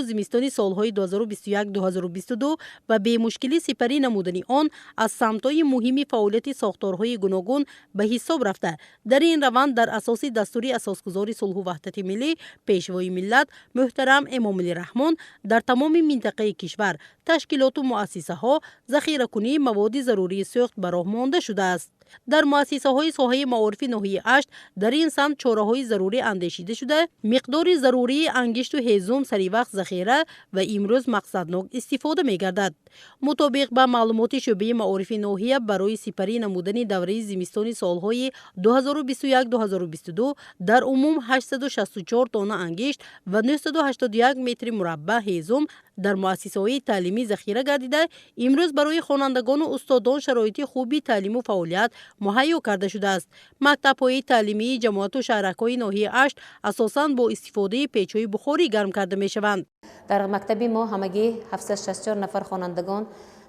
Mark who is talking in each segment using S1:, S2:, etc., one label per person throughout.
S1: Зимистони солҳои 2021-2022 ва бемушкилӣ сипарӣ намудани он аз самтҳои муҳими фаъолияти сохторҳои гуногун ба ҳисоб рафта, дар ин раванд дар асоси дастури Асосгузори сулҳу ваҳдати миллӣ, Пешвои миллат муҳтарам Эмомалӣ Раҳмон дар тамоми минтақаи кишвар, ташкилоту муассисаҳо захиракунии маводи зарурии сӯхт ба роҳ монда шудааст. Дар муассисаҳои соҳаи маорифи ноҳияи Ашт дар ин самт чораҳои зарурӣ андешида шуда, миқдори зарурии ангишту ҳезум саривақт захира ва имрӯз мақсаднок истифода мегардад. Мутобиқ ба маълумоти шӯъбаи маорифи ноҳия, барои сипарӣ намудани давраи зимистони солҳои 2021-2022 дар умум 864 тонна ангишт ва 981 метри мураббаъ ҳезум дар муассисаҳои таълимӣ захира гардида, имрӯз барои хонандагону устодон шароити хуби таълиму фаъолият муҳайё карда шудааст. Мактабҳои таълимии ҷамоату шаҳракҳои ноҳияи Ашт асосан бо истифодаи печҳои бухорӣ гарм карда мешаванд.
S2: Дар мактаби мо ҳамагӣ 764 нафар хонандагон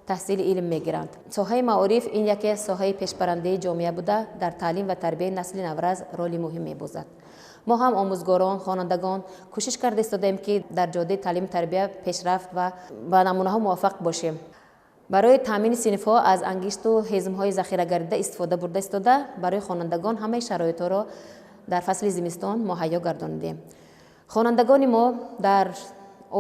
S2: таҳсили илм мегиранд. Соҳаи маориф ин яке аз соҳаи пешбарандаи ҷомеа буда, дар таълим ва тарбияи насли наврас роли муҳим мебозад. Мо ҳам, омӯзгорон, хонандагон, кӯшиш карда истодаем, ки дар ҷодаи таълиму тарбия пешрафт ва ба намунаҳо муваффақ бошем. Барои таъмини синфҳо аз ангишту ҳезумҳои захирагардида истифода бурда истода, барои хонандагон ҳамаи шароитҳоро дар фасли зимистон муҳайё гардонидем. Хонандагони мо дар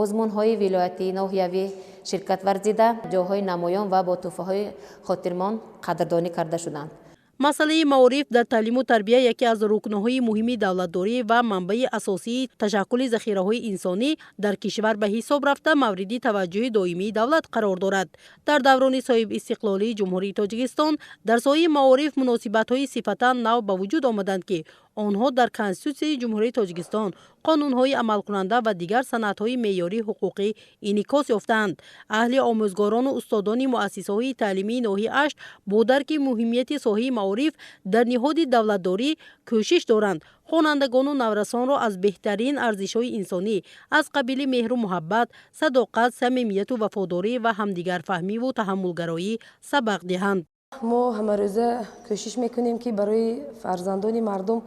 S2: озмунҳои вилоятӣ, ноҳиявӣ ширкат варзида, ҷойҳои намоён ва бо тӯҳфаҳои хотирмон қадрдонӣ карда шуданд.
S1: Масъалаи маориф дар таълиму тарбия яке аз рукнҳои муҳими давлатдорӣ ва манбаи асосии ташаккули захираҳои инсонӣ дар кишвар ба ҳисоб рафта, мавриди таваҷҷӯҳи доимии давлат қарор дорад. Дар даврони соҳибистиқлолии Ҷумҳурии Тоҷикистон дар соҳаи маориф муносибатҳои сифатан нав ба вуҷуд омаданд, ки онҳо дар Конститутсияи Ҷумҳурии Тоҷикистон, қонунҳои амалкунанда ва дигар санадҳои меъёрии ҳуқуқӣ инъикос ёфтаанд. Аҳли омӯзгорону устодони муассисаҳои таълимии ноҳияи Ашт бо дарки муҳимияти соҳаи маориф дар ниҳоди давлатдорӣ кӯшиш доранд хонандагону наврасонро аз беҳтарин арзишҳои инсонӣ аз қабили меҳру муҳаббат, садоқат, самимияту вафодорӣ ва ҳамдигарфаҳмиву таҳаммулгароӣ сабақ диҳанд.
S3: Мо ҳамарӯза кӯшиш мекунем, ки барои фарзандони мардум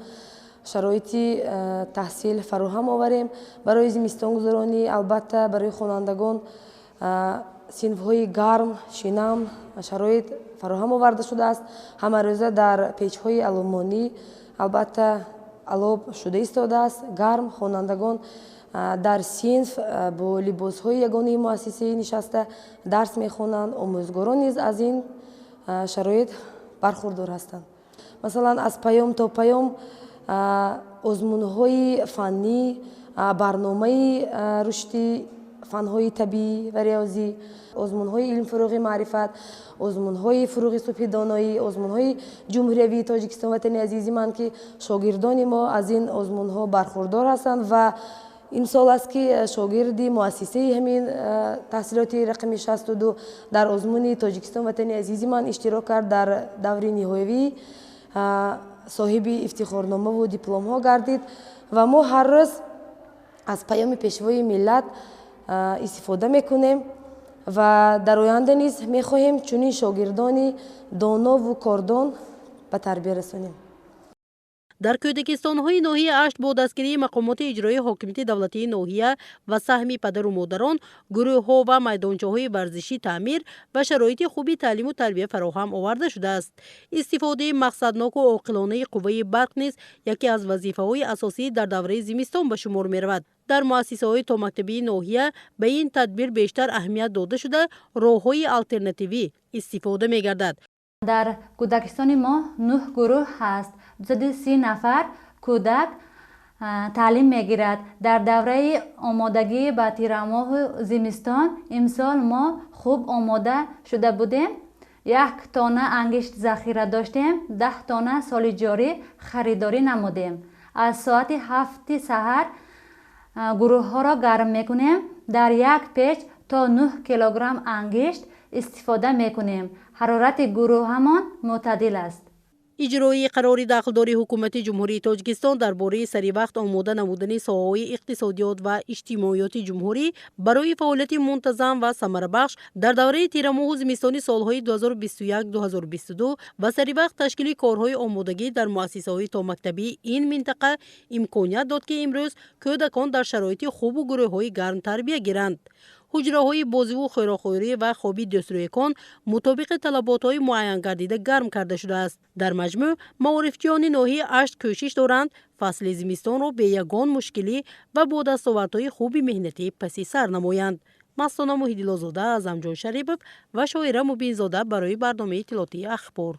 S3: шароити таҳсил фароҳам оварем. Барои зимистонгузаронӣ, албатта, барои хонандагон синфҳои гарм, шинам шароит фароҳам оварда шудааст. Ҳамарӯза дар печҳои аловмонӣ, албатта, алов шуда истодааст, гарм. Хонандагон дар синф бо либосҳои ягонаи муассисаӣ нишаста дарс мехонанд. Омӯзгорон низ аз ин шароит бархурдор ҳастанд. Масалан, аз паём то паём озмунҳои фаннӣ, барномаи рушди фанҳои табиӣ ва риёзӣ, озмунҳои илм, фурӯғи маърифат, озмунҳои фурӯғи субҳи доноӣ, озмунҳои ҷумҳуриявии Тоҷикистон ватани азизи ман, ки шогирдони мо аз ин озмунҳо бархурдор ҳастанд. Ва имсол аст, ки шогирди муассисаи ҳамин таҳсилоти рақами 62 дар озмуни Тоҷикистон ватани азизи ман иштирок кард, дар даври ниҳоявӣ соҳиби ифтихорномаву дипломҳо гардид. Ва мо ҳар рӯз аз паёми Пешвои миллат истифода мекунем ва дар оянда низ мехоҳем чунин шогирдони донову кордон ба тарбия расонем.
S1: Дар кӯдакистонҳои ноҳияи Ашт бо дастгирии мақомоти иҷроии ҳокимияти давлатии ноҳия ва саҳми падару модарон гурӯҳҳо ва майдончаҳои варзишӣ таъмир ва шароити хуби таълиму тарбия фароҳам оварда шудааст. Истифодаи мақсадноку оқилонаи қувваи барқ низ яке аз вазифаҳои асосӣ дар давраи зимистон ба шумор меравад. Дар муассисаҳои томактабии ноҳия ба ин тадбир бештар аҳамият дода шуда, роҳҳои алтернативӣ истифода мегардад.
S4: Дар кӯдакистони мо нӯҳ гурӯҳ ҳаст, 230 нафар кӯдак таълим мегирад. Дар давраи омодагӣ ба тирамоҳу зимистон имсол мо хуб омода шуда будем. 1 тонна ангишт захира доштем, 10 тонна соли ҷорӣ харидорӣ намудем. Аз соати 7-и саҳар гурӯҳҳоро гарм мекунем. Дар як печ то 9 килограмм ангишт истифода мекунем. Ҳарорати гурӯҳамон мӯътадил аст.
S1: Иҷрои қарори дахлдори Ҳукумати Ҷумҳурии Тоҷикистон дар бораи саривақт омода намудани соҳаҳои иқтисодиёт ва иҷтимоиёти ҷумҳурӣ барои фаъолияти мунтазам ва самарабахш дар давраи тирамоҳу зимистони солҳои 2021-2022 ва саривақт ташкили корҳои омодагӣ дар муассисаҳои томактабии ин минтақа имконият дод, ки имрӯз кӯдакон дар шароити хубу гурӯҳҳои гарм тарбия гиранд. Ҳуҷраҳои бозиву хӯрокхӯрӣ ва хоби дӯстрӯякон мутобиқи талаботҳои муайянгардида гарм карда шудааст. Дар маҷмӯъ, маорифчиёни ноҳияи Ашт кӯшиш доранд, фасли зимистонро бе ягон мушкилӣ ва бо дастовардҳои хуби меҳнатӣ паси сар намоянд. Мастона Муҳиддилозода, Аъзамҷон Шарипов ва Шоира Мубинзода барои барномаи иттилоотии Ахбор.